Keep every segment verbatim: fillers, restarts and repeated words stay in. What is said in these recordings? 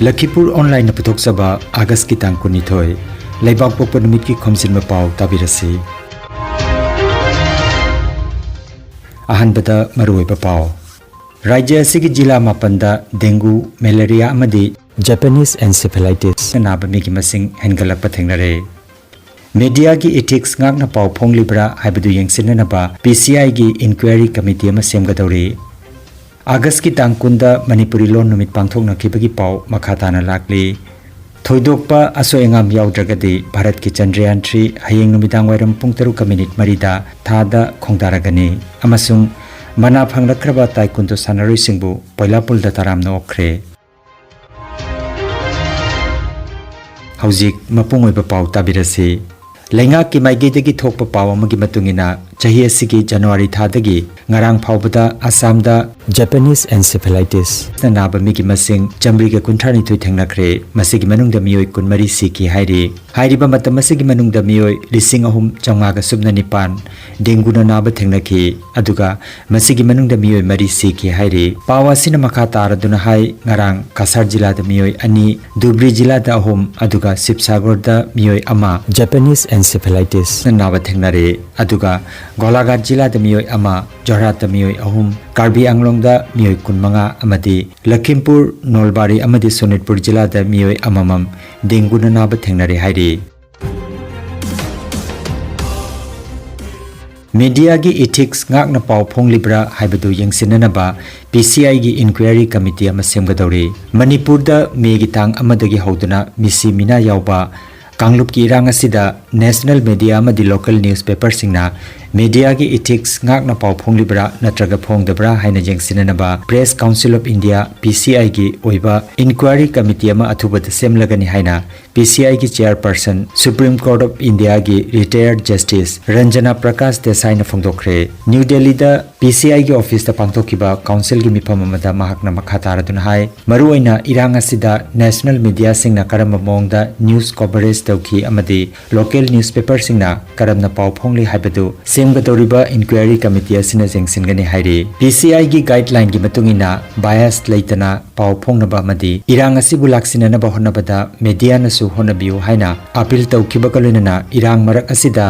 ꯂꯈꯤꯄꯨꯔ ꯑꯣꯟꯂꯥꯏꯟꯅ ꯄꯨꯊꯣꯛꯆꯕ ꯑꯥꯒꯁꯀꯤ ꯇꯥꯡ ꯀꯨꯟꯅꯤꯊꯣꯏ, ꯂꯩꯕꯥꯛꯄꯣꯛꯄ ꯅꯨꯃꯤꯠꯀꯤ ꯈꯣꯝꯖꯤꯟꯕ ꯄꯥꯎ ꯇꯥꯕꯤꯔꯁꯤ꯫ ꯑꯍꯥꯟꯕꯗ ꯃꯔꯨꯑꯣꯏꯕ ꯄꯥꯎ꯫ ꯔꯥꯖ꯭ꯌ ꯑꯁꯤꯒꯤ ꯖꯤꯂꯥ ꯃꯥꯄꯟꯗ ꯗꯦꯡꯒꯨ, ꯃꯦꯂꯦꯔꯤꯌꯥ ꯑꯃꯗꯤ ꯖꯄꯥꯅꯤꯁ ꯑꯦꯟꯁꯦꯐꯦꯂꯥꯏꯇꯤꯁꯅ ꯅꯥꯕ ꯃꯤꯒꯤ ꯃꯁꯤꯡ ꯍꯦꯟꯒꯠꯂꯛꯄ ꯊꯦꯡꯅꯔꯦ꯫ ꯃꯦꯗꯤꯌꯥꯒꯤ ꯏꯊꯤꯛꯁ ꯉꯥꯛꯅ ꯄꯥꯎ ꯐꯣꯡꯂꯤꯕ꯭ꯔꯥ ꯍꯥꯏꯕꯗꯨ ꯌꯦꯡꯁꯤꯟꯅꯅꯕ ꯄꯤ ꯁꯤ ꯑꯥꯏꯒꯤ ꯏꯟꯀ꯭ꯋꯥꯏꯔꯤ ꯀꯃꯤꯇꯤ ꯑꯃ ꯁꯦꯝꯒꯗꯧꯔꯤ꯫ ꯑꯥꯒꯁꯀꯤ ꯇꯥꯡ ꯀꯨꯟꯗ ꯃꯅꯤꯄꯨꯔꯤ ꯂꯣꯟ ꯅꯨꯃꯤꯠ ꯄꯥꯡꯊꯣꯛꯅꯈꯤꯕꯒꯤ ꯄꯥꯎ ꯃꯈꯥ ꯇꯥꯅ ꯂꯥꯛꯂꯤ꯫ ꯊꯣꯏꯗꯣꯛꯄ ꯑꯁꯣꯏ ꯑꯉꯥꯝ ꯌꯥꯎꯗ꯭ꯔꯒꯗꯤ ꯚꯥꯔꯠꯀꯤ ꯆꯟꯗ꯭ꯔꯌꯥꯟ ꯊ꯭ꯔꯤ ꯍꯌꯦꯡ ꯅꯨꯃꯤꯗꯥꯡ ꯋꯥꯏꯔꯝ ꯄꯨꯡ ꯇꯔꯨꯛꯀ ꯃꯤꯅꯤꯠ ꯃꯔꯤꯗ ꯊꯥꯗ ꯈꯣꯡꯗꯥꯔꯒꯅꯤ ꯑꯃꯁꯨꯡ ꯃꯅꯥ ꯐꯪꯂꯛꯈ꯭ꯔꯕ ꯇꯥꯏꯀꯨꯟꯗꯣ ꯁꯥꯟꯅꯔꯣꯏꯁꯤꯡꯕꯨ ꯄꯣꯏꯂꯥꯄꯨꯜꯗ ꯇꯔꯥꯝꯅ ꯑꯣꯛꯈ꯭ꯔꯦ꯫ ꯍꯧꯖꯤꯛ ꯃꯄꯨꯡ ꯑꯣꯏꯕ ꯄꯥꯎ ꯇꯥꯕꯤꯔꯁꯤ꯫ ꯂꯩꯉꯥꯛꯀꯤ ꯃꯥꯏꯀꯩꯗꯒꯤ ꯊꯣꯛꯄ ꯄꯥꯎ ꯑꯃꯒꯤ ꯃꯇꯨꯡ ꯏꯟꯅ, ꯆꯍꯤ ꯑꯁꯤꯒꯤ ꯖꯅꯋꯥꯔꯤ ꯊꯥꯗꯒꯤ ꯉꯔꯥꯡ ꯐꯥꯎꯕꯗ ꯑꯁꯥꯝꯗ ꯖꯄꯥꯅꯤꯁ ꯑꯦꯟꯁꯦꯐꯦꯂꯥꯏꯇꯤꯁꯅ ꯅꯥꯕ ꯃꯤꯒꯤ ꯃꯁꯤꯡ ꯆꯥꯃꯔꯤꯒ ꯀꯨꯟꯊ꯭ꯔꯥꯅꯤꯊꯣꯏ ꯊꯦꯡꯅꯈ꯭ꯔꯦ꯫ ꯃꯁꯤꯒꯤ ꯃꯅꯨꯡꯗ ꯃꯤꯑꯣꯏ ꯀꯨꯟꯃꯔꯤ ꯁꯤꯈꯤ ꯍꯥꯏꯔꯤ꯫ ꯍꯥꯏꯔꯤꯕ ꯃꯇꯝ ꯑꯁꯤꯒꯤ ꯃꯅꯨꯡꯗ ꯃꯤꯑꯣꯏ ꯂꯤꯁꯤꯡ ꯑꯍꯨꯝ ꯆꯥꯝꯃꯉꯥꯒ ꯁꯨꯞꯅ ꯅꯤꯄꯥꯟ ꯗꯦꯡꯒꯨꯅ ꯅꯥꯕ ꯊꯦꯡꯅꯈꯤ꯫ ꯑꯗꯨꯒ ꯃꯁꯤꯒꯤ ꯃꯅꯨꯡꯗ ꯃꯤꯑꯣꯏ ꯃꯔꯤ ꯁꯤꯈꯤ ꯍꯥꯏꯔꯤ꯫ ꯄꯥꯎ ꯑꯁꯤꯅ ꯃꯈꯥ ꯇꯥꯔꯗꯨꯅ ꯍꯥꯏ, ꯉꯔꯥꯡ ꯀꯁꯥꯔ ꯖꯤꯂꯥꯗ ꯃꯤꯑꯣꯏ ꯑꯅꯤ, ꯙꯨꯕ꯭ꯔꯤ ꯖꯤꯂꯥꯗ ꯑꯍꯨꯝ, ꯑꯗꯨꯒ ꯁꯤꯕꯁꯥꯒꯔꯗ ꯃꯤꯑꯣꯏ ꯑꯃ ꯖꯄꯥꯅꯤꯁ ꯑꯦꯟꯁꯦꯐꯦꯂꯥꯏꯇꯤꯁꯅ ꯅꯥꯕ ꯊꯦꯡꯅꯔꯦ꯫ ꯑꯗꯨꯒ ꯒꯣꯂꯥꯘꯥꯠ ꯖꯤꯂꯥꯗ ꯃꯤꯑꯣꯏ ꯑꯃ, ꯖꯣꯔꯍꯥꯠꯇ ꯃꯤꯑꯣꯏ ꯑꯍꯨꯝ, ꯀꯥꯔꯕꯤ ꯑꯥꯡꯂꯣꯡꯗ ꯃꯤꯑꯣꯏ ꯀꯨꯟꯃꯉꯥ ꯑꯃꯗꯤ ꯂꯈꯤꯝꯄꯨꯔ, ꯅꯣꯜꯕꯥꯔꯤ ꯑꯃꯗꯤ ꯁꯣꯅꯤꯠꯄꯨꯔ ꯖꯤꯂꯥꯗ ꯃꯤꯑꯣꯏ ꯑꯃꯃꯝ ꯗꯦꯡꯒꯨꯅ ꯅꯥꯕ ꯊꯦꯡꯅꯔꯦ ꯍꯥꯏꯔꯤ꯫ ꯃꯦꯗꯤꯌꯥꯒꯤ ꯏꯊꯤꯛꯁ ꯉꯥꯛꯅ ꯄꯥꯎ ꯐꯣꯡꯂꯤꯕ꯭ꯔꯥ ꯍꯥꯏꯕꯗꯨ ꯌꯦꯡꯁꯤꯟꯅꯅꯕ ꯄꯤ ꯁꯤ ꯑꯥꯏꯒꯤ ꯏꯟꯀ꯭ꯋꯥꯏꯔꯤ ꯀꯃꯤꯇꯤ ꯑꯃ ꯁꯦꯝꯒꯗꯧꯔꯤ꯫ ꯃꯅꯤꯄꯨꯔꯗ ꯃꯦꯒꯤ ꯇꯥꯡ ꯑꯃꯗꯒꯤ ꯍꯧꯗꯨꯅ ꯃꯤꯁꯤ ꯃꯤꯅꯥ ꯌꯥꯎꯕ ꯀꯥꯡꯂꯨꯞꯀꯤ ꯏꯔꯥꯡ ꯑꯁꯤꯗ ꯅꯦꯁꯅꯦꯜ ꯃꯦꯗꯤꯌꯥ ꯑꯃꯗꯤ ꯂꯣꯀꯦꯜ ꯅ꯭ꯌꯨꯁꯄꯦꯄꯔꯁꯤꯡꯅ ꯃꯦꯗꯤꯌꯥꯒꯤ ꯏꯊꯤꯛꯁ ꯉꯥꯛꯅ ꯄꯥꯎ ꯐꯣꯡꯂꯤꯕ꯭ꯔꯥ ꯅꯠꯇ꯭ꯔꯒ ꯐꯣꯡꯗꯕ꯭ꯔꯥ ꯍꯥꯏꯅ ꯌꯦꯡꯁꯤꯟꯅꯅꯕ Press Council of India, ꯄꯤ ꯁꯤ ꯑꯥꯏꯒꯤ ꯑꯣꯏꯕ ꯏꯟꯀ꯭ꯋꯥꯏꯔꯤ ꯀꯃꯤꯇꯤ ꯑꯃ ꯑꯊꯨꯕꯗ ꯁꯦꯝꯂꯒꯅꯤ ꯍꯥꯏꯅ ꯄꯤ ꯁꯤ ꯑꯥꯏꯒꯤ ꯆꯦꯌꯔꯄꯔꯁꯟ, ꯁꯨꯄ꯭ꯔꯤꯝ ꯀꯣꯔꯠ ꯑꯣꯐ ꯏꯟꯗꯤꯌꯥꯒꯤ ꯔꯤꯇꯥꯌꯔꯗ ꯖꯁꯇꯤꯁ ꯔꯟꯖꯅꯥ ꯄ꯭ꯔꯀꯥꯁ ꯗꯦꯁꯥꯏꯅ ꯐꯣꯡꯗꯣꯛꯈ꯭ꯔꯦ꯫ ꯅ꯭ꯌꯨ ꯗꯦꯜꯂꯤꯗ ꯄꯤ ꯁꯤ ꯑꯥꯏꯒꯤ ꯑꯣꯐꯤꯁꯇ ꯄꯥꯡꯊꯣꯛꯈꯤꯕ ꯀꯥꯎꯟꯁꯤꯜꯒꯤ ꯃꯤꯐꯝ ꯑꯃꯗ ꯃꯍꯥꯛꯅ ꯃꯈꯥ ꯇꯥꯔꯗꯨꯅ ꯍꯥꯏ, ꯃꯔꯨꯑꯣꯏꯅ ꯏꯔꯥꯡ ꯑꯁꯤꯗ ꯅꯦꯁꯅꯦꯜ ꯃꯦꯗꯤꯌꯥꯁꯤꯡꯅ ꯀꯔꯝꯕ ꯃꯑꯣꯡꯗ ꯅ꯭ꯌꯨꯁ ꯀꯣꯚꯔꯦꯖ ꯇꯧꯈꯤ ꯑꯃꯗꯤ local newspaperꯁꯤꯡꯅ ꯀꯔꯝꯅ ꯄꯥꯎ ꯐꯣꯡꯂꯤ ꯍꯥꯏꯕꯗꯨ ꯁꯦꯝꯒꯗꯧꯔꯤꯕ inquiry committee ꯑꯁꯤꯅ ꯌꯦꯡꯁꯤꯟꯒꯅꯤ ꯍꯥꯏꯔꯤ꯫ PCIꯒꯤ guidelineꯒꯤ ꯃꯇꯨꯡ ꯏꯟꯅ bias ꯂꯩꯇꯅ ꯄꯥꯎ ꯐꯣꯡꯅꯕ ꯑꯃꯗꯤ ꯏꯔꯥꯡ ꯑꯁꯤꯕꯨ ꯂꯥꯛꯁꯤꯟꯅꯅꯕ ꯍꯣꯠꯅꯕꯗ mediaꯅꯁꯨ ꯍꯣꯠꯅꯕꯤꯌꯨ ꯍꯥꯏꯅ appeal ꯇꯧꯈꯤꯕꯒ ꯂꯣꯏꯅꯅ ꯏꯔꯥꯡ ꯃꯔꯛ ꯑꯁꯤꯗ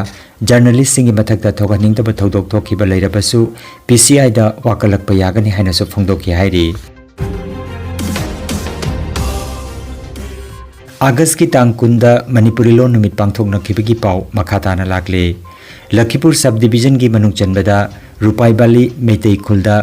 journalistꯁꯤꯡꯒꯤ ꯃꯊꯛꯇ ꯊꯣꯛꯍꯟꯅꯤꯡꯗꯕ ꯊꯧꯗꯣꯛ ꯊꯣꯛꯈꯤꯕ ꯂꯩꯔꯕꯁꯨ PCIꯗ ꯋꯥꯀꯠꯂꯛꯄ ꯌꯥꯒꯅꯤ ꯍꯥꯏꯅꯁꯨ ꯐꯣꯡꯗꯣꯛꯈꯤ ꯍꯥꯏꯔꯤ꯫ ꯑꯥꯒꯁꯀꯤ ꯇꯥꯡ ꯀꯨꯟꯗ ꯃꯅꯤꯄꯨꯔꯤ ꯂꯣꯟ ꯅꯨꯃꯤꯠ ꯄꯥꯡꯊꯣꯛꯅꯈꯤꯕꯒꯤ ꯄꯥꯎ ꯃꯈꯥ ꯇꯥꯅ ꯂꯥꯛꯂꯤ꯫ ꯂꯈꯤꯄꯨꯔ sub divisionꯒꯤ ꯃꯅꯨꯡ ꯆꯟꯕꯗ ꯔꯨꯄꯥꯏꯕꯥꯂꯤ ꯃꯩꯇꯩ ꯈꯨꯜꯗ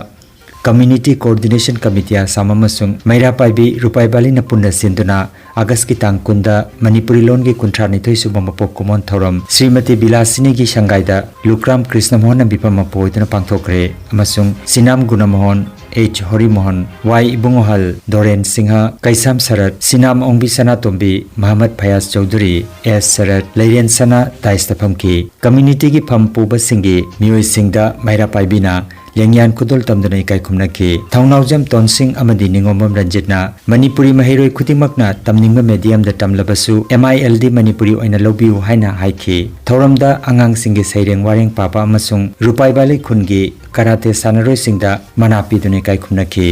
Community Coordination Committee ꯑꯁꯥꯝ ꯑꯃꯁꯨꯡ ꯃꯩꯔꯥ ꯄꯥꯏꯕꯤ ꯔꯨꯄꯥꯏꯕꯥꯂꯤꯅ ꯄꯨꯟꯅ ꯁꯤꯟꯗꯨꯅ ꯑꯥꯒꯁꯀꯤ ꯇꯥꯡ ꯀꯨꯟꯗ ꯃꯅꯤꯄꯨꯔꯤ ꯂꯣꯟꯒꯤ ꯀꯨꯟꯊ꯭ꯔꯥ ꯅꯤꯊꯣꯏ ꯁꯨꯕ ꯃꯄꯣꯛ ꯀꯨꯝꯑꯣꯟ ꯊꯧꯔꯝ ꯁ꯭ꯔꯤꯃꯇꯤ ꯕꯤꯂꯥꯁꯤꯅꯤꯒꯤ ꯁꯪꯒꯥꯏꯗ ꯂꯨꯀ꯭ꯔꯥꯝ ꯀ꯭ꯔꯤꯁꯅꯃꯣꯍꯟꯅ ꯃꯤꯐꯝ ꯑꯃ ꯄꯨꯑꯣꯏꯗꯨꯅ ꯄꯥꯡꯊꯣꯛꯈ꯭ꯔꯦ ꯑꯃꯁꯨꯡ ꯁꯤꯅꯥꯝ ꯒꯨꯅꯃꯣꯍꯟ, H ꯍꯣꯔꯤꯃꯣꯍꯟ, Y ꯏꯕꯨꯡꯉꯣꯍꯜ, ꯗꯣꯔꯦꯟ ꯁꯤꯡꯍ, ꯀꯩꯁꯥꯝ ꯁꯔꯠ, ꯁꯤꯅꯥꯝ ꯑꯣꯡꯕꯤ ꯁꯅꯥꯇꯣꯝꯕꯤ, ꯃꯍꯃꯗ ꯐꯌꯥꯖ ꯆꯧꯙꯨꯔꯤ, S ꯁꯔꯠ, ꯂꯩꯔꯦꯟ ꯁꯅꯥ ꯗꯥꯏꯁꯇ ꯐꯝꯈꯤ꯫ Communityꯒꯤ ꯐꯝ ꯄꯨꯕꯁꯤꯡꯒꯤ ꯃꯤꯑꯣꯏꯁꯤꯡꯗ ꯃꯩꯔꯥ ꯄꯥꯏꯕꯤꯅ ꯂꯦꯡꯌꯥꯟ ꯈꯨꯗꯣꯜ ꯇꯝꯗꯨꯅ ꯏꯀꯥꯏ ꯈꯨꯝꯅꯈꯤ꯫ ꯊꯧꯅꯥꯎꯖꯝ ꯇꯣꯟꯁꯤꯡ ꯑꯃꯗꯤ ꯅꯤꯉꯣꯝꯕꯝ ꯔꯟꯖꯤꯠꯅ ꯃꯅꯤꯄꯨꯔꯤ ꯃꯍꯩꯔꯣꯏ ꯈꯨꯗꯤꯡꯃꯛꯅ ꯇꯝꯅꯤꯡꯕ mediumꯗ ꯇꯝꯂꯕꯁꯨ MILD ꯃꯅꯤꯄꯨꯔꯤ ꯑꯣꯏꯅ ꯂꯧꯕꯤꯌꯨ ꯍꯥꯏꯅ ꯍꯥꯏꯈꯤ꯫ ꯊꯧꯔꯝꯗ ꯑꯉꯥꯡꯁꯤꯡꯒꯤ ꯁꯩꯔꯦꯡ ꯋꯥꯔꯦꯡ ꯄꯥꯕ ꯑꯃꯁꯨꯡ ꯔꯨꯄꯥꯏꯕꯥꯂꯤ ꯈꯨꯟꯒꯤ ꯀꯔꯥꯇꯦ ꯁꯥꯟꯅꯔꯣꯏꯁꯤꯡꯗ ꯃꯅꯥ ꯄꯤꯗꯨꯅ ꯏꯀꯥꯏ ꯈꯨꯝꯅꯈꯤ꯫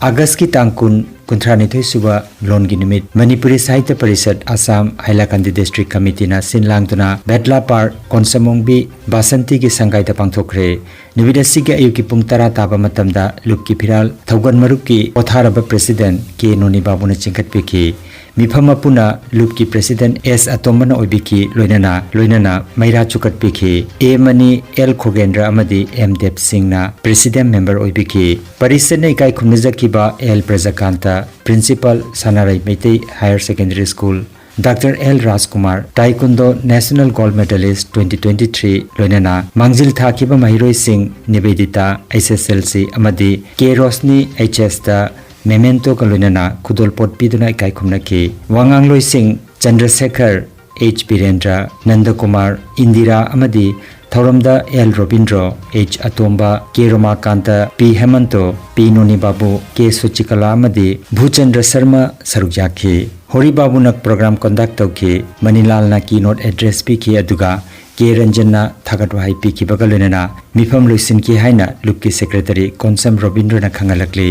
ꯑꯥꯒꯁꯀꯤ ꯇꯥꯡ ꯀꯨꯟ, ꯀꯨꯟꯊ꯭ꯔꯥꯅꯤꯊꯣꯏ ꯁꯨꯕ ꯂꯣꯟꯒꯤ ꯅꯨꯃꯤꯠ ꯃꯅꯤꯄꯨꯔꯤ ꯁꯥꯍꯤꯇ꯭ꯌ ꯄꯔꯤꯁꯠ ꯑꯁꯥꯝ ꯍꯥꯏꯂꯥꯀꯟꯗꯤ district committeeꯅ ꯁꯤꯟ ꯂꯥꯡꯗꯨꯅ ꯕꯦꯠꯂꯥ ꯄꯥꯔꯛ ꯀꯣꯟꯁꯝꯑꯣꯡꯕꯤ ꯕꯥꯁꯟꯇꯤꯒꯤ ꯁꯪꯒꯥꯏꯗ ꯄꯥꯡꯊꯣꯛꯈ꯭ꯔꯦ꯫ ꯅꯨꯃꯤꯠ ꯑꯁꯤꯒꯤ ꯑꯌꯨꯛꯀꯤ ꯄꯨꯡ ꯇꯔꯥ ꯇꯥꯕ ꯃꯇꯝꯗ ꯂꯨꯞꯀꯤ ꯐꯤꯔꯥꯜ ꯊꯧꯒꯜ ꯃꯔꯨꯞꯀꯤ ꯄꯣꯊꯥꯔꯕ president ꯀꯦ ꯅꯣꯅꯤ ꯕꯥꯕꯨꯅ ꯆꯤꯡꯈꯠꯄꯤꯈꯤ꯫ ꯃꯤꯐꯝ ꯃꯄꯨꯅ ꯂꯨꯞꯀꯤ president S ꯑꯇꯣꯝꯕꯅ ꯑꯣꯏꯕꯤꯈꯤ, ꯂꯣꯏꯅꯅ, ꯂꯣꯏꯅꯅ ꯃꯩꯔꯥ ꯆꯨꯀꯠꯄꯤꯈꯤ꯫ ꯑꯦ ꯃꯅꯤ, ꯑꯦꯜ ꯈꯣꯒꯦꯟꯗ꯭ꯔ ꯑꯃꯗꯤ ꯑꯦꯝ ꯗꯦꯕ ꯁꯤꯡꯅ president member ꯑꯣꯏꯕꯤꯈꯤ꯫ ꯄꯔꯤꯁꯠꯅ ꯏꯀꯥꯏ ꯈꯨꯝꯅꯖꯈꯤꯕ L Prajakanta, principal, Sanarei Meitei Higher Secondary School, doctor L Rajkumar, Taekwondo national gold medalist twenty twenty three, ꯂꯣꯏꯅꯅ ꯃꯥꯡꯖꯤꯜ ꯊꯥꯈꯤꯕ ꯃꯍꯩꯔꯣꯏꯁꯤꯡ ꯅꯤꯕꯦꯗꯤꯇꯥ, H S L C, ꯑꯃꯗꯤ ꯀꯦ ꯔꯣꯁꯅꯤ, H S ꯇ mementoꯒ ꯂꯣꯏꯅꯅ ꯈꯨꯗꯣꯜꯄꯣꯠ ꯄꯤꯗꯨꯅ ꯏꯀꯥꯏ ꯈꯨꯝꯅꯈꯤ꯫ ꯋꯥꯉꯥꯡꯂꯣꯏꯁꯤꯡ ꯆꯟꯗ꯭ꯔꯁꯦꯈꯔ, H ꯕꯤꯔꯦꯟꯗ꯭ꯔ, ꯅꯟꯗꯀꯨꯃꯥꯔ, ꯏꯟꯗꯤꯔꯥ ꯑꯃꯗꯤ ꯊꯧꯔꯝꯗ ꯑꯦꯜ ꯔꯣꯕꯤꯟꯗ꯭ꯔꯣ, ꯑꯩꯆ ꯑꯇꯣꯝꯕ, ꯀꯦ ꯔꯣꯃꯥꯀꯥꯟꯇ, ꯄꯤ ꯍꯦꯃꯟꯇꯣ, ꯄꯤ ꯅꯣꯅꯤ ꯕꯥꯕꯨ, ꯀꯦ ꯁꯨꯆꯤꯀꯂꯥ ꯑꯃꯗꯤ ꯚꯨꯆꯟꯗ꯭ꯔ ꯁꯔꯃ ꯁꯔꯨꯛ ꯌꯥꯈꯤ꯫ ꯍꯣꯔꯤ ꯕꯥꯕꯨꯅ program conduct ꯇꯧꯈꯤ꯫ ꯃꯅꯤꯂꯥꯜꯅ keynote address ꯄꯤꯈꯤ, ꯑꯗꯨꯒ ꯀꯦ ꯔꯟꯖꯟꯅ ꯊꯥꯒꯠ ꯋꯥꯍꯩ ꯄꯤꯈꯤꯕꯒ ꯂꯣꯏꯅꯅ ꯃꯤꯐꯝ ꯂꯣꯏꯁꯤꯟꯈꯤ ꯍꯥꯏꯅ ꯂꯨꯞꯀꯤ secretary ꯀꯣꯟꯁꯝ ꯔꯣꯕꯤꯟꯗ꯭ꯔꯣꯅ ꯈꯪꯍꯜꯂꯛꯂꯤ꯫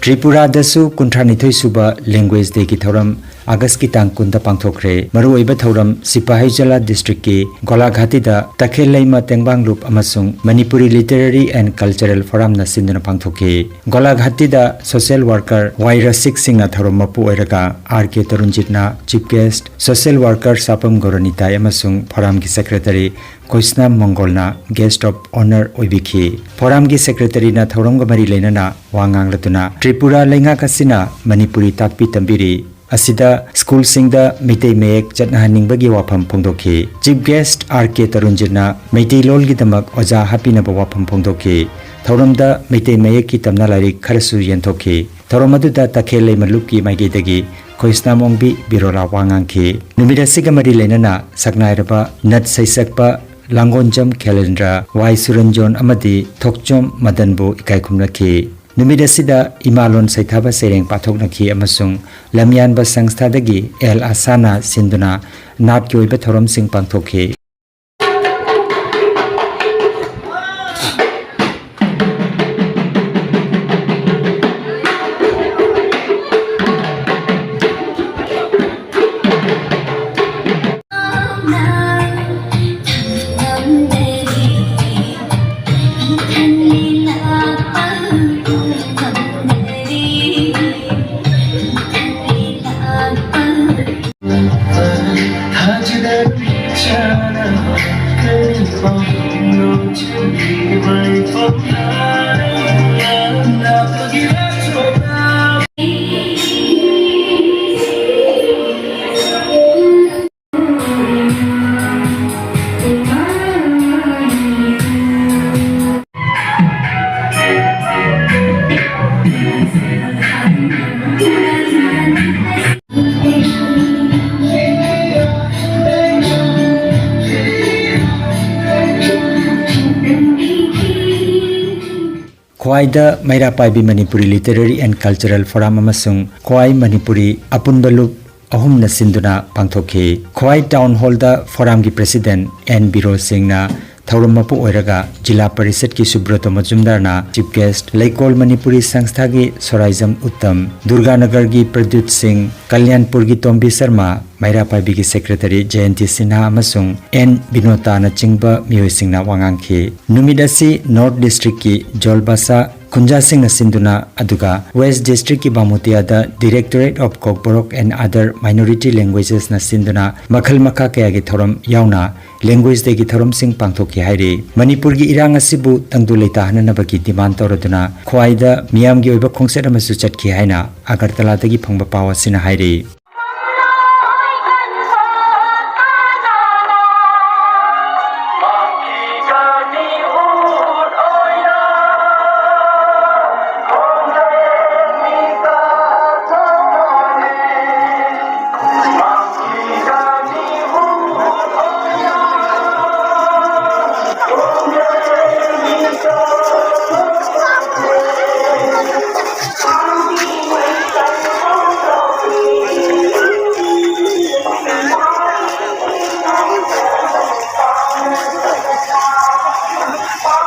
ꯇ꯭ꯔꯤꯄꯨꯔꯥꯗꯁꯨ ꯀꯨꯟꯊ꯭ꯔꯥꯅꯤꯊꯣꯏ ꯁꯨꯕ Language Dayꯒꯤ ꯊꯧꯔꯝ ꯑꯥꯒꯁꯀꯤ ꯇꯥꯡ ꯀꯨꯟꯗ ꯄꯥꯡꯊꯣꯛꯈ꯭ꯔꯦ꯫ ꯃꯔꯨꯑꯣꯏꯕ ꯊꯧꯔꯝ ꯁꯤꯄꯥꯍꯤꯖꯂꯥ districtꯀꯤ ꯒꯣꯂꯥꯘꯥꯇꯤꯗ ꯇꯈꯦꯜ ꯂꯩꯃ ꯇꯦꯡꯕꯥꯡꯂꯨꯞ ꯑꯃꯁꯨꯡ ꯃꯅꯤꯄꯨꯔꯤ Literary and Cultural Forumꯅ ꯁꯤꯟꯗꯨꯅ ꯄꯥꯡꯊꯣꯛꯈꯤ꯫ ꯒꯣꯂꯥꯘꯥꯇꯤꯗ social worker ꯋꯥꯏ ꯔꯁꯤꯛ ꯁꯤꯡꯅ ꯊꯧꯔꯝ ꯃꯄꯨ ꯑꯣꯏꯔꯒ, ꯑꯥꯔ ꯀꯦ ꯇꯔꯨꯟꯖꯤꯠꯅ chief guest, social worker ꯁꯥꯄꯝ ꯒꯧꯔꯅꯤꯇꯥꯏ ꯑꯃꯁꯨꯡ Forumꯒꯤ secretary ꯀꯣꯏꯁꯅꯥꯝ ꯃꯪꯒꯣꯜꯅ guest of honour ꯑꯣꯏꯕꯤꯈꯤ꯫ Forumꯒꯤ secretaryꯅ ꯊꯧꯔꯝꯒ ꯃꯔꯤ ꯂꯩꯅꯅ ꯋꯥ ꯉꯥꯡꯂꯗꯨꯅ, ꯇ꯭ꯔꯤꯄꯨꯔꯥ ꯂꯩꯉꯥꯛ ꯑꯁꯤꯅ ꯃꯅꯤꯄꯨꯔꯤ ꯇꯥꯛꯄꯤ ꯇꯝꯕꯤꯔꯤ꯫ ꯑꯁꯤꯗ schoolꯁꯤꯡꯗ ꯃꯤꯇꯩ ꯃꯌꯦꯛ ꯆꯠꯅꯍꯟꯅꯤꯡꯕꯒꯤ ꯋꯥꯐꯝ ꯐꯣꯡꯗꯣꯛꯈꯤ꯫ Chief guest ꯑꯥꯔ ꯀꯦ ꯇꯔꯨꯟꯖꯤꯠꯅ ꯃꯩꯇꯩꯂꯣꯟꯒꯤꯗꯃꯛ ꯑꯣꯖꯥ ꯍꯥꯞꯄꯤꯅꯕ ꯋꯥꯐꯝ ꯐꯣꯡꯗꯣꯛꯈꯤ꯫ ꯊꯧꯔꯝꯗ ꯃꯩꯇꯩ ꯃꯌꯦꯛꯀꯤ ꯇꯝꯅ ꯂꯥꯏꯔꯤꯛ ꯈꯔꯁꯨ ꯌꯦꯟꯊꯣꯛꯈꯤ꯫ ꯊꯧꯔꯝ ꯑꯗꯨꯗ ꯇꯈꯦꯜ ꯂꯩꯃ ꯂꯨꯞꯀꯤ ꯃꯥꯏꯀꯩꯗꯒꯤ ꯈꯣꯏꯁꯅꯥꯝ ꯑꯣꯡꯕꯤ ꯕꯤꯔꯣꯂꯥ ꯋꯥ ꯉꯥꯡꯈꯤ꯫ ꯅꯨꯃꯤꯠ ꯑꯁꯤꯒ ꯃꯔꯤ ꯂꯩꯅꯅ ꯁꯛꯅꯥꯏꯔꯕ ꯅꯠ ꯁꯩꯁꯛꯄ ꯂꯥꯡꯒꯣꯟꯖꯝ ꯈꯦꯂꯦꯟꯗ꯭ꯔ, ꯋꯥꯏ ꯁꯨꯔꯟꯖꯣꯟ ꯑꯃꯗꯤ ꯊꯣꯛꯆꯣꯝ ꯃꯗꯟꯕꯨ ꯏꯀꯥꯏ ꯈꯨꯝꯅꯈꯤ꯫ ꯅꯨꯃꯤꯠ ꯑꯁꯤꯗ ꯏꯃꯥꯂꯣꯟ ꯁꯩꯊꯥꯕ ꯁꯩꯔꯦꯡ ꯄꯥꯊꯣꯛꯅꯈꯤ ꯑꯃꯁꯨꯡ ꯂꯝꯌꯥꯟꯕ ꯁꯪꯁꯊꯥꯗꯒꯤ ꯑꯦꯜ ꯑꯁꯥꯅ ꯁꯤꯟꯗꯨꯅ ꯅꯥꯠꯀꯤ ꯑꯣꯏꯕ ꯊꯧꯔꯝꯁꯤꯡ ꯄꯥꯡꯊꯣꯛꯈꯤ꯫ ꯈ꯭ꯋꯥꯏꯗ ꯃꯩꯔꯥ ꯄꯥꯏꯕꯤ Manipuri Literary and Cultural Forum ꯑꯃꯁꯨꯡ ꯈ꯭ꯋꯥꯏ ꯃꯅꯤꯄꯨꯔꯤ ꯑꯄꯨꯟꯕ ꯂꯨꯞ ꯑꯍꯨꯝꯅ ꯁꯤꯟꯗꯨꯅ ꯄꯥꯡꯊꯣꯛꯈꯤ꯫ ꯈ꯭ꯋꯥꯏ ꯇꯥꯎꯟ ꯍꯣꯜꯗ ꯐꯣꯔꯝꯒꯤ ꯄ꯭ꯔꯦꯁꯤꯗꯦꯟꯠ ꯑꯦꯟ ꯕꯤꯔꯣ ꯁꯤꯡꯅ ꯊꯧꯔꯝ ꯃꯄꯨ ꯑꯣꯏꯔꯒ ꯖꯤꯂꯥ ꯄꯔꯤꯁꯠꯀꯤ ꯁꯨꯕ꯭ꯔꯇ ꯃꯖꯨꯝꯗꯥꯔꯅ ꯆꯤꯐ ꯒꯦꯁ꯭ꯠ, ꯂꯩꯀꯣꯜ ꯃꯅꯤꯄꯨꯔꯤ ꯁꯪꯁꯊꯥꯒꯤ ꯁꯣꯔꯥꯏꯖꯝ ꯎꯠꯇꯝ, ꯗꯨꯔꯒꯥꯅꯒꯔꯒꯤ ꯄ꯭ꯔꯗ꯭ꯌꯨꯠ ꯁꯤꯡ, ꯀꯂ꯭ꯌꯥꯟꯄꯨꯔꯒꯤ ꯇꯣꯝꯕꯤ ꯁꯔꯃ, ꯃꯩꯔꯥ ꯄꯥꯏꯕꯤꯒꯤ ꯁꯦꯀ꯭ꯔꯦꯇꯔꯤ ꯖꯌꯟꯇꯤ ꯁꯤꯟꯍꯥ ꯑꯃꯁꯨꯡ ꯑꯦꯟ ꯕꯤꯅꯣꯇꯥꯅꯆꯤꯡꯕ ꯃꯤꯑꯣꯏꯁꯤꯡꯅ ꯋꯥ ꯉꯥꯡꯈꯤ꯫ ꯅꯨꯃꯤꯠ ꯑꯁꯤ ꯅꯣꯔꯠ ꯗꯤꯁꯇ꯭ꯔꯤꯛꯀꯤ ꯖꯣꯜꯕꯥꯁꯥ ꯈꯨꯟꯖꯥꯁꯤꯡꯅ ꯁꯤꯟꯗꯨꯅ, ꯑꯗꯨꯒ ꯋꯦꯁ꯭ꯠ ꯗꯤꯁꯇ꯭ꯔꯤꯛꯀꯤ ꯕꯥꯃꯨꯇꯤꯌꯥꯗ Directorate of Kokborok and Other Minority Languages ꯅ ꯁꯤꯟꯗꯨꯅ ꯃꯈꯜ ꯃꯈꯥ ꯀꯌꯥꯒꯤ ꯊꯧꯔꯝ ꯌꯥꯎꯅ Language Day ꯒꯤ ꯊꯧꯔꯝꯁꯤꯡ ꯄꯥꯡꯊꯣꯛꯈꯤ ꯍꯥꯏꯔꯤ꯫ ꯃꯅꯤꯄꯨꯔꯒꯤ ꯏꯔꯥꯡ ꯑꯁꯤꯕꯨ ꯇꯪꯗꯨ ꯂꯩꯇꯥꯍꯟꯅꯅꯕꯒꯤ ꯗꯤꯃꯥꯟ ꯇꯧꯔꯗꯨꯅ ꯈ꯭ꯋꯥꯏꯗ ꯃꯤꯌꯥꯝꯒꯤ ꯑꯣꯏꯕ ꯈꯣꯡꯆꯠ ꯑꯃꯁꯨ ꯆꯠꯈꯤ ꯍꯥꯏꯅ ꯑꯒꯔꯇꯂꯥꯗꯒꯤ ꯐꯪꯕ ꯄꯥꯎ ꯑꯁꯤꯅ ꯍꯥꯏꯔꯤ꯫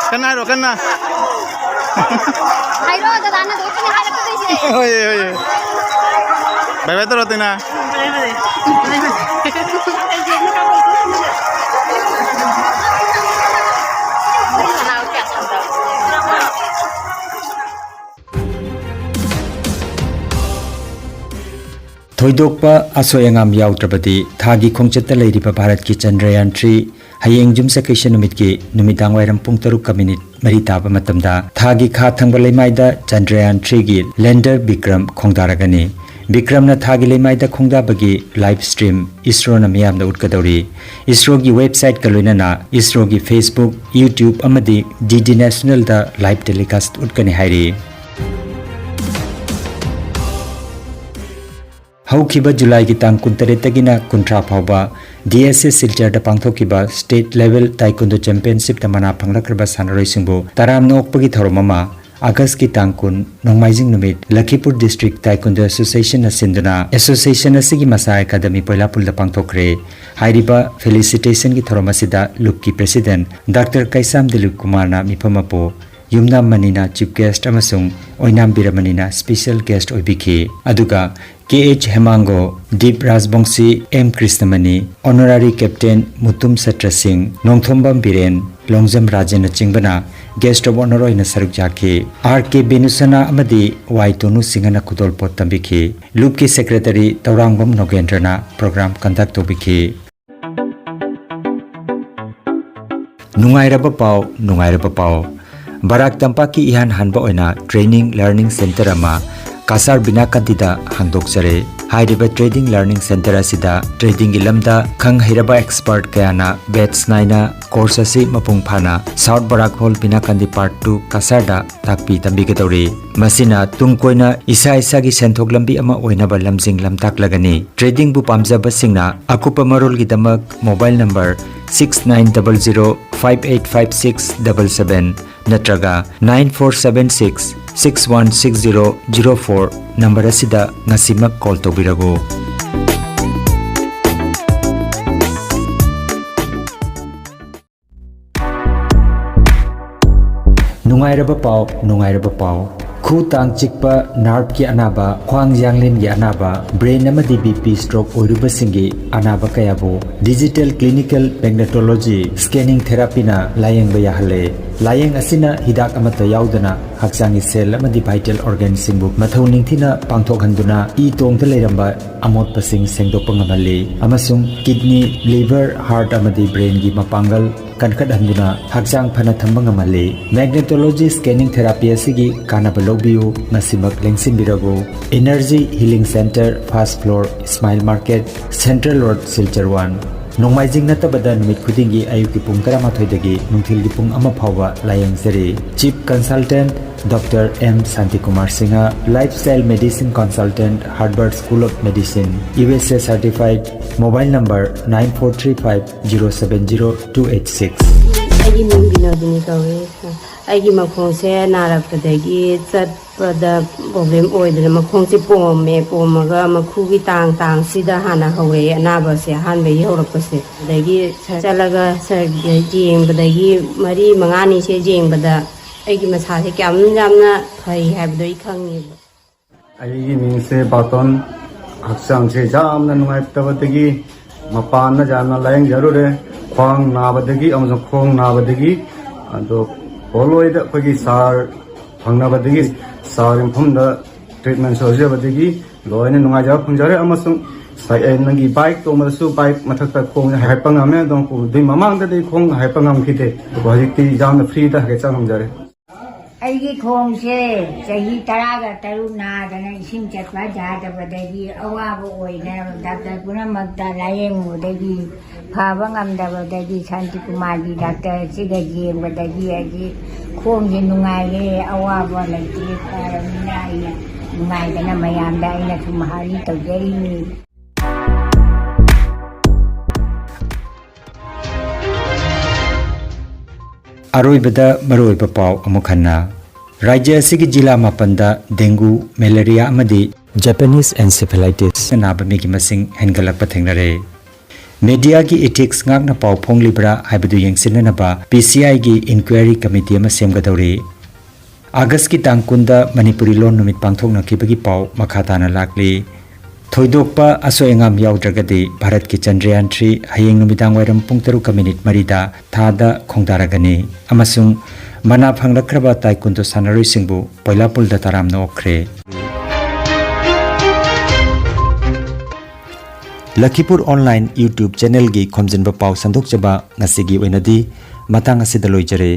ꯀꯟꯅ ꯍꯥꯏꯔꯣ, ꯀꯟꯅ꯫ ꯍꯥꯏꯔꯣ, ꯗꯗꯥꯅ ꯑꯗꯨꯝ ꯀꯟꯅ ꯍꯥꯏꯔꯛꯀꯗꯣꯏꯁꯦ꯫ ꯍꯣꯏ, ꯍꯣꯏ꯫ ꯕꯥꯏ ꯕꯥꯏ ꯇꯧꯔꯣ, ꯇꯤꯅꯥ꯫ ꯊꯣꯏꯗꯣꯛꯄ ꯑꯁꯣꯏ ꯑꯉꯥꯝ ꯌꯥꯎꯗ꯭ꯔꯕꯗꯤ ꯊꯥꯒꯤ ꯈꯣꯡꯆꯠꯇ ꯂꯩꯔꯤꯕ ꯚꯥꯔꯠꯀꯤ ꯆꯟꯗ꯭ꯔꯌꯥꯟ ꯊ꯭ꯔꯤ ꯍꯌꯦꯡ ꯌꯨꯝꯁꯀꯩꯁ ꯅꯨꯃꯤꯠꯀꯤ ꯅꯨꯃꯤꯗꯥꯡꯋꯥꯏꯔꯝ ꯄꯨꯡ ꯇꯔꯨꯛꯀ ꯃꯤꯅꯤꯠ ꯃꯔꯤ ꯇꯥꯕ ꯃꯇꯝꯗ ꯊꯥꯒꯤ ꯈꯥ ꯊꯪꯕ ꯂꯩꯃꯥꯏꯗ ꯆꯟꯗ꯭ꯔꯌꯥꯟ ꯊ꯭ꯔꯤꯒꯤ ꯂꯦꯟꯗꯔ ꯕꯤꯀ꯭ꯔꯝ ꯈꯣꯡꯗꯥꯔꯒꯅꯤ꯫ ꯕꯤꯀ꯭ꯔꯝꯅ ꯊꯥꯒꯤ ꯂꯩꯃꯥꯏꯗ ꯈꯣꯡꯗꯥꯕꯒꯤ ꯂꯥꯏꯚ ꯁ꯭ꯇ꯭ꯔꯤꯝ ꯏꯁꯔꯣꯅ ꯃꯤꯌꯥꯝꯗ ꯎꯠꯀꯗꯧꯔꯤ꯫ ꯏꯁꯔꯣꯒꯤ ꯋꯦꯕꯁꯥꯏꯠꯀ ꯂꯣꯏꯅꯅ ꯏꯁꯔꯣꯒꯤ Facebook, YouTube ꯑꯃꯗꯤ ꯗꯤ ꯗꯤ ꯅꯦꯁꯅꯦꯜꯗ ꯂꯥꯏꯚ ꯇꯦꯂꯤꯀꯥꯁ꯭ꯠ ꯎꯠꯀꯅꯤ ꯍꯥꯏꯔꯤ꯫ ꯍꯧꯈꯤꯕ ꯖꯨꯂꯥꯏꯒꯤ ꯇꯥꯡ ꯀꯨꯟꯇꯔꯦꯠꯇꯒꯤꯅ ꯀꯨꯟꯊ꯭ꯔꯥ ꯐꯥꯎꯕ ꯗꯤ ꯑꯦꯁ ꯑꯦꯁ ꯁꯤꯜꯆꯔꯗ ꯄꯥꯡꯊꯣꯛꯈꯤꯕ ꯁ꯭ꯇꯦꯠ ꯂꯦꯚꯦꯜ ꯇꯥꯏꯀꯨꯟꯗꯣ ꯆꯦꯝꯄꯤꯌꯟꯁꯤꯞꯇ ꯃꯅꯥ ꯐꯪꯂꯛꯈ꯭ꯔꯕ ꯁꯥꯟꯅꯔꯣꯏꯁꯤꯡꯕꯨ ꯇꯔꯥꯝꯅ ꯑꯣꯛꯄꯒꯤ ꯊꯧꯔꯝ ꯑꯃ ꯑꯥꯒꯁꯀꯤ ꯇꯥꯡ ꯀꯨꯟ, ꯅꯣꯡꯃꯥꯏꯖꯤꯡ ꯅꯨꯃꯤꯠ, ꯂꯈꯤꯄꯨꯔ ꯗꯤꯁꯇ꯭ꯔꯤꯛ ꯇꯥꯏꯀꯨꯟꯗꯣ ꯑꯦꯁꯣꯁꯤꯌꯦꯁꯟꯅ ꯁꯤꯟꯗꯨꯅ ꯑꯦꯁꯣꯁꯤꯌꯦꯁꯟ ꯑꯁꯤꯒꯤ ꯃꯁꯥ ꯑꯦꯀꯥꯗꯃꯤ ꯄꯣꯏꯂꯥꯄꯨꯜꯗ ꯄꯥꯡꯊꯣꯛꯈ꯭ꯔꯦ꯫ ꯍꯥꯏꯔꯤꯕ ꯐꯦꯂꯤꯁꯤꯇꯦꯁꯟꯒꯤ ꯊꯧꯔꯝ ꯑꯁꯤꯗ ꯂꯨꯞꯀꯤ ꯄ꯭ꯔꯦꯁꯤꯗꯦꯟꯠ ꯗꯥꯛꯇꯔ ꯀꯩꯁꯥꯝ ꯗꯤꯂꯤꯞ ꯀꯨꯃꯥꯔꯅ ꯃꯤꯐꯝ ꯑꯃ ꯄꯨ, ꯌꯨꯝꯅꯥꯝ ꯃꯅꯤꯅ ꯆꯤꯐ ꯒꯦꯁ꯭ꯠ ꯑꯃꯁꯨꯡ ꯑꯣꯏꯅꯥꯝ ꯕꯤꯔꯃꯅꯤꯅ ꯁ꯭ꯄꯦꯁꯤꯌꯦꯜ ꯒꯦꯁ꯭ꯠ ꯑꯣꯏꯕꯤꯈꯤ꯫ ꯑꯗꯨꯒ K H Hemango, Dip Rajbongshi, M Krishnamani, honorary captain Mutum ꯁꯇ꯭ꯔ ꯁꯤꯡ, ꯅꯣꯡꯊꯣꯝꯕꯝ ꯕꯤꯔꯦꯟ, ꯂꯣꯡꯖꯝ ꯔꯥꯖꯦꯟꯅꯆꯤꯡꯕꯅ ꯒꯦꯁ꯭ꯠ ꯑꯣꯐ ꯑꯣꯅꯔ ꯑꯣꯏꯅ ꯁꯔꯨꯛ ꯌꯥꯈꯤ꯫ ꯑꯥꯔ ꯀꯦ ꯕꯦꯅꯨꯁꯅꯥ ꯑꯃꯗꯤ ꯋꯥꯏ ꯇꯣꯅꯨ ꯁꯤꯡꯍꯅ ꯈꯨꯗꯣꯜꯄꯣꯠ ꯇꯝꯕꯤꯈꯤ꯫ ꯂꯨꯞꯀꯤ ꯁꯦꯀ꯭ꯔꯦꯇꯔꯤ ꯇꯧꯔꯥꯡꯕꯝ ꯅꯣꯒꯦꯟꯗ꯭ꯔꯅ ꯄ꯭ꯔꯣꯒ꯭ꯔꯥꯝ ꯀꯟꯗꯛ ꯇꯧꯕꯤꯈꯤ꯫ ꯅꯨꯡꯉꯥꯏꯔꯕ ꯄꯥꯎ, ꯅꯨꯡꯉꯥꯏꯔꯕ ꯄꯥꯎ꯫ ꯕꯔꯥꯛ ꯇꯝꯄꯥꯛꯀꯤ ꯏꯍꯥꯟ ꯍꯥꯟꯕ ꯑꯣꯏꯅ ꯇ꯭ꯔꯦꯅꯤꯡ ꯂꯔꯅꯤꯡ ꯁꯦꯟꯇꯔ ꯑꯃ ꯀꯁꯥꯔ ꯕꯤꯅꯥꯀꯟꯗꯤꯗ ꯍꯥꯡꯗꯣꯛꯆꯔꯦ꯫ ꯍꯥꯏꯔꯤꯕ ꯇ꯭ꯔꯦꯅꯤꯡ ꯂꯔꯅꯤꯡ ꯁꯦꯟꯇꯔ ꯑꯁꯤꯗ ꯇ꯭ꯔꯦꯅꯤꯡꯒꯤ ꯂꯝꯗ ꯈꯪ ꯍꯩꯔꯕ ꯑꯦꯛꯁꯄꯔꯠ ꯀꯌꯥꯅ ꯕꯦꯠꯆ ꯅꯥꯏꯅ ꯀꯣꯔꯁ ꯑꯁꯤ ꯃꯄꯨꯡ ꯐꯥꯅ ꯁꯥꯎꯠ ꯕꯔꯥꯛ ꯍꯣꯜ ꯕꯤꯅꯥꯀꯟꯗꯤ ꯄꯥꯔꯠ ꯇꯨ ꯀꯁꯥꯔꯗ ꯇꯥꯛꯄꯤ ꯇꯝꯕꯤꯒꯗꯧꯔꯤ꯫ ꯃꯁꯤꯅ ꯇꯨꯡ ꯀꯣꯏꯅ ꯏꯁꯥ ꯏꯁꯥꯒꯤ ꯁꯦꯟꯊꯣꯛ ꯂꯝꯕꯤ ꯑꯃ ꯑꯣꯏꯅꯕ ꯂꯝꯖꯤꯡ ꯂꯝꯇꯥꯛꯂꯒꯅꯤ꯫ ꯇ꯭ꯔꯦꯅꯤꯡꯕꯨ ꯄꯥꯝꯖꯕꯁꯤꯡꯅ ꯑꯀꯨꯞꯄ ꯃꯔꯣꯜꯒꯤꯗꯃꯛ mobile number six nine double zero five eight five six double seven ꯅꯠꯇ꯭ꯔꯒ nine four seven six six one six zero zero four number ꯑꯁꯤꯗ ꯉꯁꯤꯃꯛ ꯀꯣꯜ ꯇꯧꯕꯤꯔꯛꯎ꯫ ꯅꯨꯡꯉꯥꯏꯔꯕ ꯄꯥꯎ, ꯅꯨꯡꯉꯥꯏꯔꯕ ꯄꯥꯎ꯫ ꯈꯨ ꯇꯥꯡ ꯆꯤꯛꯄ, ꯅꯥꯔꯚꯀꯤ ꯑꯅꯥꯕ, ꯈ꯭ꯋꯥꯡ ꯌꯥꯡꯂꯦꯟꯒꯤ ꯑꯅꯥꯕ, ꯕ꯭ꯔꯦꯟ ꯑꯃꯗꯤ ꯕꯤ ꯄꯤ ꯁ꯭ꯇ꯭ꯔꯣꯛ ꯑꯣꯏꯔꯨꯕꯁꯤꯡꯒꯤ ꯑꯅꯥꯕ ꯀꯌꯥꯕꯨ ꯗꯤꯖꯤꯇꯦꯜ ꯀ꯭ꯂꯤꯅꯤꯀꯦꯜ ꯃꯦꯒꯅꯦꯇꯣꯂꯣꯖꯤ ꯁ꯭ꯀꯦꯅꯤꯡ ꯊꯦꯔꯥꯄꯤꯅ ꯂꯥꯌꯦꯡꯕ ꯌꯥꯍꯜꯂꯦ꯫ ꯂꯥꯌꯦꯡ ꯑꯁꯤꯅ ꯍꯤꯗꯥꯛ ꯑꯃꯠꯇ ꯌꯥꯎꯗꯅ ꯍꯛꯆꯥꯡꯒꯤ ꯁꯦꯜ ꯑꯃꯗꯤ ꯚꯥꯏꯇꯦꯜ ꯑꯣꯔꯒꯥꯟꯁꯤꯡꯕꯨ ꯃꯊꯧ ꯅꯤꯡꯊꯤꯅ ꯄꯥꯡꯊꯣꯛꯍꯟꯗꯨꯅ ꯏ ꯇꯣꯡꯗ ꯂꯩꯔꯝꯕ ꯑꯃꯣꯠꯄꯁꯤꯡ ꯁꯦꯡꯗꯣꯛꯄ ꯉꯝꯍꯜꯂꯤ ꯑꯃꯁꯨꯡ ꯀꯤꯗꯅꯤ, ꯂꯤꯚꯔ, ꯍꯥꯔꯠ ꯑꯃꯗꯤ ꯕ꯭ꯔꯦꯟꯒꯤ ꯃꯄꯥꯡꯒꯜ ꯀꯟꯈꯠꯍꯟꯗꯨꯅ ꯍꯛꯆꯥꯡ ꯐꯅ ꯊꯝꯕ ꯉꯝꯍꯜꯂꯤ꯫ ꯃꯦꯒꯅꯦꯇꯣꯂꯣꯖꯤ ꯁ꯭ꯀꯦꯅꯤꯡ ꯊꯦꯔꯥꯄꯤ ꯑꯁꯤꯒꯤ ꯀꯥꯟꯅꯕ ꯂꯧꯕꯤꯌꯨ꯫ ꯉꯁꯤꯃꯛ ꯂꯦꯡꯁꯤꯟꯕꯤꯔꯕꯨ꯫ Energy healing centre, first floor, Ismail market, central road, Silchar one. ꯅꯣꯡꯃꯥꯏꯖꯤꯡ ꯅꯠꯇꯕꯗ ꯅꯨꯃꯤꯠ ꯈꯨꯗꯤꯡꯒꯤ ꯑꯌꯨꯛꯀꯤ ꯄꯨꯡ ꯇꯔꯥꯃꯥꯊꯣꯏꯗꯒꯤ ꯅꯨꯡꯊꯤꯜꯒꯤ ꯄꯨꯡ ꯑꯃ ꯐꯥꯎꯕ ꯂꯥꯌꯦꯡꯖꯔꯤ꯫ Chief consultant doctor M Shantikumar Singh, lifestyle medicine consultant, Harvard school of medicine, U S A certified. Mobile number nine four three five zero seven zero two eight six꯫ ꯑꯩꯒꯤ ꯃꯤꯡꯗꯤ ꯑꯗꯨꯅꯤ ꯇꯧꯋꯤ꯫ ꯑꯩꯒꯤ ꯃꯈꯣꯡꯁꯦ ꯅꯥꯔꯛꯄꯗꯒꯤ ꯆꯠꯄꯗ ꯄ꯭ꯔꯣꯕ꯭ꯂꯦꯝ ꯑꯣꯏꯗꯅ ꯃꯈꯣꯡꯁꯦ ꯄꯣꯝꯃꯦ꯫ ꯄꯣꯝꯃꯒ ꯃꯈꯨꯒꯤ ꯇꯥꯡ ꯇꯥꯡꯁꯤꯗ ꯍꯥꯟꯅ ꯍꯧꯔꯛꯑꯦ ꯑꯅꯥꯕꯁꯦ, ꯑꯍꯥꯟꯕꯒꯤ ꯍꯧꯔꯛꯄꯁꯦ꯫ ꯑꯗꯒꯤ ꯁꯔ ꯆꯠꯂꯒ ꯁꯔ ꯌꯦꯡꯕꯗꯒꯤ ꯃꯔꯤ ꯃꯉꯥꯅꯤꯁꯦ ꯌꯦꯡꯕꯗ ꯑꯩꯒꯤ ꯃꯁꯥꯁꯦ ꯀꯌꯥꯝ ꯌꯥꯝꯅ ꯐꯩ ꯍꯥꯏꯕꯗꯣ ꯑꯩ ꯈꯪꯉꯦꯕ꯫ ꯑꯩꯒꯤ ꯃꯤꯡꯁꯦ ꯕꯥꯇꯣꯟ꯫ ꯍꯛꯆꯥꯡꯁꯦ ꯌꯥꯝꯅ ꯅꯨꯡꯉꯥꯏꯇꯕꯗꯒꯤ ꯃꯄꯥꯟꯗ ꯌꯥꯝꯅ ꯂꯥꯏꯌꯦꯡꯖꯔꯨꯔꯦ꯫ ꯈ꯭ꯋꯥꯡ ꯅꯥꯕꯗꯒꯤ ꯑꯃꯁꯨꯡ ꯈꯣꯡ ꯅꯥꯕꯗꯒꯤ, ꯑꯗꯣ ꯄꯣꯂꯣꯏꯗ ꯑꯩꯈꯣꯏꯒꯤ ꯁꯥꯔ ꯐꯪꯅꯕꯗꯒꯤ, ꯁꯥꯔꯒꯤ ꯃꯐꯝꯗ ꯇ꯭ꯔꯤꯠꯃꯦꯟ ꯁꯣꯏꯖꯕꯗꯒꯤ ꯂꯣꯏꯅ ꯅꯨꯡꯉꯥꯏꯖꯕ ꯐꯪꯖꯔꯦ꯫ ꯑꯃꯁꯨꯡ ꯉꯁꯥꯏ ꯑꯩ ꯅꯪꯒꯤ ꯕꯥꯏꯛ ꯇꯣꯡꯕꯗꯁꯨ ꯕꯥꯏꯛ ꯃꯊꯛꯇ ꯈꯣꯡꯁꯦ ꯍꯥꯏꯒꯠꯄ ꯉꯝꯃꯦ꯫ ꯑꯗꯨꯝ ꯑꯗꯨꯏ ꯃꯃꯥꯡꯗꯗꯤ ꯈꯣꯡ ꯍꯥꯏꯒꯠꯄ ꯉꯝꯈꯤꯗꯦ, ꯑꯗꯨꯕꯨ ꯍꯧꯖꯤꯛꯇꯤ ꯌꯥꯝꯅ ꯐ꯭ꯔꯤꯗ ꯍꯥꯏꯒꯠꯆ ꯉꯝꯖꯔꯦ꯫ ꯑꯩꯒꯤ ꯈꯣꯡꯁꯦ ꯆꯍꯤ ꯇꯔꯥꯒ ꯇꯔꯨꯛ ꯅꯥꯗꯅ ꯏꯁꯤꯡ ꯆꯠꯄ ꯌꯥꯗꯕꯗꯒꯤ ꯑꯋꯥꯕ ꯑꯣꯏꯅ ꯗꯥꯛꯇꯔ ꯄꯨꯝꯅꯃꯛꯇ ꯂꯥꯏꯌꯦꯡꯕꯗꯒꯤ ꯐꯕ ꯉꯝꯗꯕꯗꯒꯤ ꯁꯥꯟꯇꯤꯀꯨꯃꯥꯔꯒꯤ ꯗꯥꯛꯇꯔꯁꯤꯒ ꯌꯦꯡꯕꯗꯒꯤ ꯑꯩꯒꯤ ꯈꯣꯡꯁꯦ ꯅꯨꯡꯉꯥꯏꯔꯦ, ꯑꯋꯥꯕ ꯂꯩꯇ꯭ꯔꯦ, ꯐꯔꯕꯅꯤꯅ ꯑꯩꯅ ꯅꯨꯡꯉꯥꯏꯗꯅ ꯃꯌꯥꯝꯗ ꯑꯩꯅ ꯁꯨꯝ ꯍꯥꯏꯔꯤ ꯇꯧꯖꯔꯤꯅꯤ꯫ ꯑꯔꯣꯏꯕꯗ ꯃꯔꯨꯑꯣꯏꯕ ꯄꯥꯎ ꯑꯃꯨꯛ ꯍꯟꯅ꯫ ꯔꯥꯖ꯭ꯌ ꯑꯁꯤꯒꯤ ꯖꯤꯂꯥ ꯃꯥꯄꯟꯗ dengue, malaria ꯑꯃꯗꯤ Japanese encephalitis ꯅꯥꯕ ꯃꯤꯒꯤ ꯃꯁꯤꯡ ꯍꯦꯟꯒꯠꯂꯛꯄ ꯊꯦꯡꯅꯔꯦ꯫ ꯃꯦꯗꯤꯌꯥꯒꯤ ꯏꯊꯤꯛꯁ ꯉꯥꯛꯅ ꯄꯥꯎ ꯐꯣꯡꯂꯤꯕ꯭ꯔꯥ ꯍꯥꯏꯕꯗꯨ ꯌꯦꯡꯁꯤꯟꯅꯅꯕ ꯄꯤꯁꯤꯑꯥꯏꯒꯤ ꯏꯟꯀ꯭ꯋꯥꯏꯔꯤ ꯀꯃꯤꯇꯤ ꯑꯃ ꯁꯦꯝꯒꯗꯧꯔꯤ꯫ ꯑꯥꯒꯁꯀꯤ ꯇꯥꯡ ꯀꯨꯟꯗ ꯃꯅꯤꯄꯨꯔꯤ ꯂꯣꯟ ꯅꯨꯃꯤꯠ ꯄꯥꯡꯊꯣꯛꯅꯈꯤꯕꯒꯤ ꯄꯥꯎ ꯃꯈꯥ ꯇꯥꯅ ꯂꯥꯛꯂꯤ꯫ ꯊꯣꯏꯗꯣꯛꯄ ꯑꯁꯣꯏ ꯑꯉꯥꯝ ꯌꯥꯎꯗ꯭ꯔꯒꯗꯤ ꯚꯥꯔꯠꯀꯤ ꯆꯟꯗ꯭ꯔꯌꯥꯟ ꯊ꯭ꯔꯤ ꯍꯌꯦꯡ ꯅꯨꯃꯤꯗꯥꯡ ꯋꯥꯏꯔꯝ ꯄꯨꯡ ꯇꯔꯨꯛꯀ ꯃꯤꯅꯤꯠ ꯃꯔꯤꯗ ꯊꯥꯗ ꯈꯣꯡꯗꯥꯔꯒꯅꯤ ꯑꯃꯁꯨꯡ ꯃꯅꯥ ꯐꯪꯂꯛꯈ꯭ꯔꯕ ꯇꯥꯏꯀꯨꯟꯗꯣ ꯁꯥꯟꯅꯔꯣꯏꯁꯤꯡꯕꯨ ꯄꯣꯏꯂꯥꯄꯨꯜꯗ ꯇꯔꯥꯝꯅ ꯑꯣꯛꯈ꯭ꯔꯦ꯫ ꯂꯈꯤꯄꯨꯔ ꯑꯣꯟꯂꯥꯏꯟ YouTube ꯆꯦꯅꯦꯜꯒꯤ ꯈꯣꯝꯖꯤꯟꯕ ꯄꯥꯎ ꯁꯟꯗꯣꯛꯆꯕ ꯉꯁꯤꯒꯤ ꯑꯣꯏꯅꯗꯤ ꯃꯇꯥꯡ ꯑꯁꯤꯗ ꯂꯣꯏꯖꯔꯦ꯫